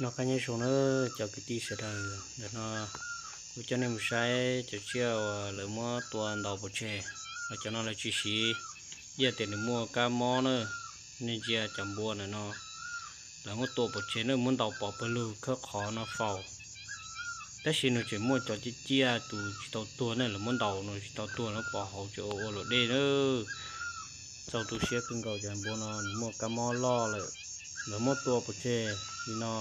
Noj qab nyob zoo na cov kwv tij sawv daws, ntawm no kuv coj nej mus saib cov tsiaj uas lawv muab tua ntaus pov tseg. Los cov no lawv tsis siv, yog tias nws muaj kab mob na. Nej ntsia cov npua ntawm no, lawv muab tua pov tseg na, muab ntaus pov pawg lug khawb qhov no faus. Tab sis nws tseem muaj cov ciaj ciaj tus tsis tau tuag ne, lawv muab ntaus no tsis tau tuag, lawv pov hauv tseem ua ua luam dej na. Txaus tu siab kawg nkaus cov npua no nws muaj kab mob loj lawm, lawv muab tua pov tseg li no.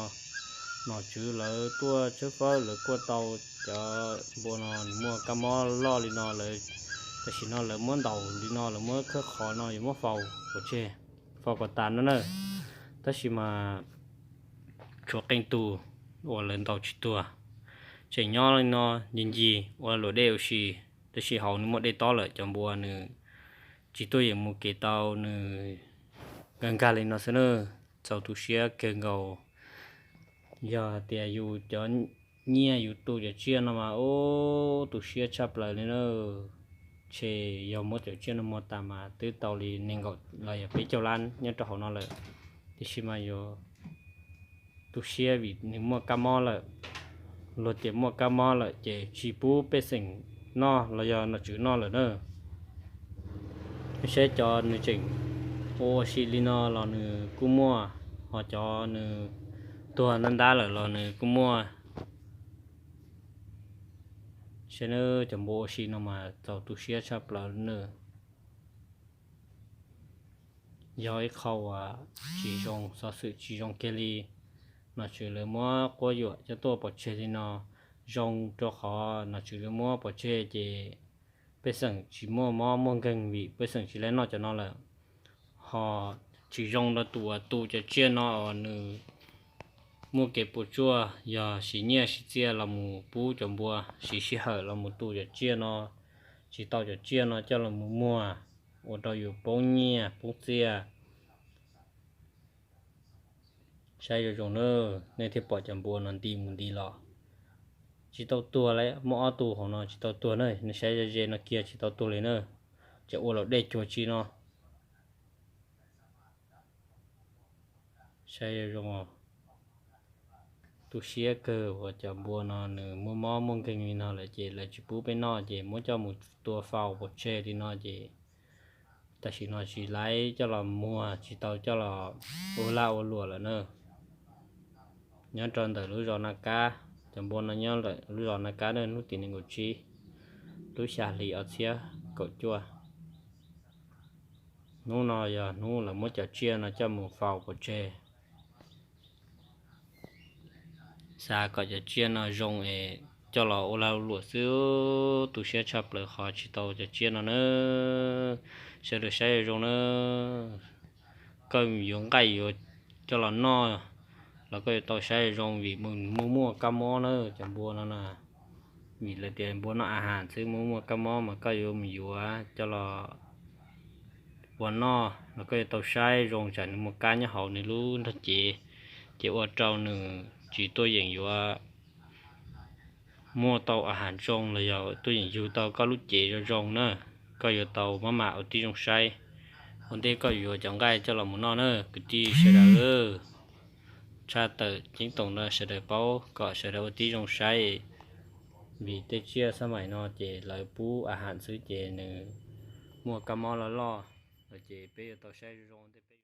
Nom tswv lawv tuaj tshawb fawb lawv kuaj tau cov npua no nws muaj kab mob loj li no lawm, tam sim no lawv muab ntaus li no, lawv muab khawb qhov no yuav muab faus pov tseg, faus kom tas no na. Tab sis mas tshuav qee tus uas lawv ntaus tsis tuag, tseem nyob li no ncig ncig ua luam dej ua si, tab sis hauv nws muaj dej tob lawm, cov npua nws tsis tuaj yeem mus kev tau nws, nkag nkag li no xwb na. Txaus tu siab kawg nkaus. Yog tias yus cov nyiaj yus tu cov tsiaj no mas ub tu siab tshaj plaws li na. Tshe yog muab cov tsiaj no muag tas mas twb tau li nees nkaum los yog peb caug lab nyob rau hauv no lawm, tiam sis mas yuav tu siab vim nws muaj kab mob lawm. Luag tias muaj kab mob lawm ces tsis pub pej xeem noj los yog nom tswv noj lawm na. Saib cov nws tseem ua ua si li no los nws kuj muaj, ho cov nws tuag ntab ntab lawm los nws kuj muaj. Saib na, cov npua ua si no mas txaus tu siab tshaj plaws na. Yog ib qho uas tsis zoo, xov xwm tsis zoo kiag li. Nom tswv lawv muab quab yuam coj tuaj pov tseg li no, zoo rau qhov nom tswv lawv muab pov tseg ces pej xeem tsis muaj mob muaj nkeeg vim pej xeem tsis laib noj cov no lawm. Ho tsis zoo rau tus uas tu cov tsiaj no uas nws muaj kev puas tsuaj, yog siv nyiaj siv txiaj los mus pub cov npua, siv sij hawm los mus tu cov tsiaj no, tsis tau cov tsiaj no coj los mus muag, ua rau yus poob nyiaj poob txiaj. Saib zoo zoo na, nej thiaj pom cov npua no nti mus nti los. Tsis tau tuag li, muaj ob tug hauv no tsis tau tuag na, nej saib ze ze no kiag tsis tau tuag li na. Ces ua luam dej cuag tsi no. Saib zoo zoo, tu siab kawg uas cov npua no nws muaj mob muaj nkeeg li no lawm ces lawv tsis pub peb noj ces muab coj mus tua faus pov tseg li no ces tam sim no tsis laib coj los muag, tsis tau coj los ua laj ua luam lawm na. Nyob rau ntawm lub zos Na Kab, cov npua no nyob lawm lub zos Na Kab na, hnub tim nees nkaum tsib lub xya hli ob txhiab kaum cuaj. Hnub no yog hnub lawv muab cov tsiaj no coj mus faus pov tseg. Xav kom cov tsiaj no zoo es coj los ua lag ua luam xwb, tu siab tshaj plaws qhov tsis tau cov tsiaj no na. Sawv daws saib zoo zoo na, koj yuav nqaij yuav coj los noj los koj yuav tau saib zoo vim muaj muaj kab mob na cov npua no na. Vim lawv tias npua noj a has xwb muaj muaj kab mob mas koj yuav mus yuav coj los ua noj los koj yuav tau saib zoo tsam nws muaj kab nyob hauv nws lub nrog cev, ces ua rau nws tsis tuaj yeem yuav muaj tau a has zoo los yog tuaj yeem yug tau koj lub cev zoo zoo na. Koj yuav tau maj mam ua tib zoo saib. Ua ntej koj yuav cov nqaij coj los mus noj na kwv tij sawv daws. Tshaj tawm ceeb toom rau sawv daws paub kom sawv daws ua tib zoo saib, vim tej tsiaj xab mais no ces lawv pub a has xwb ces nws muaj kab mob loj loj, ces peb yuav tau saib zoo zoo ua ntej peb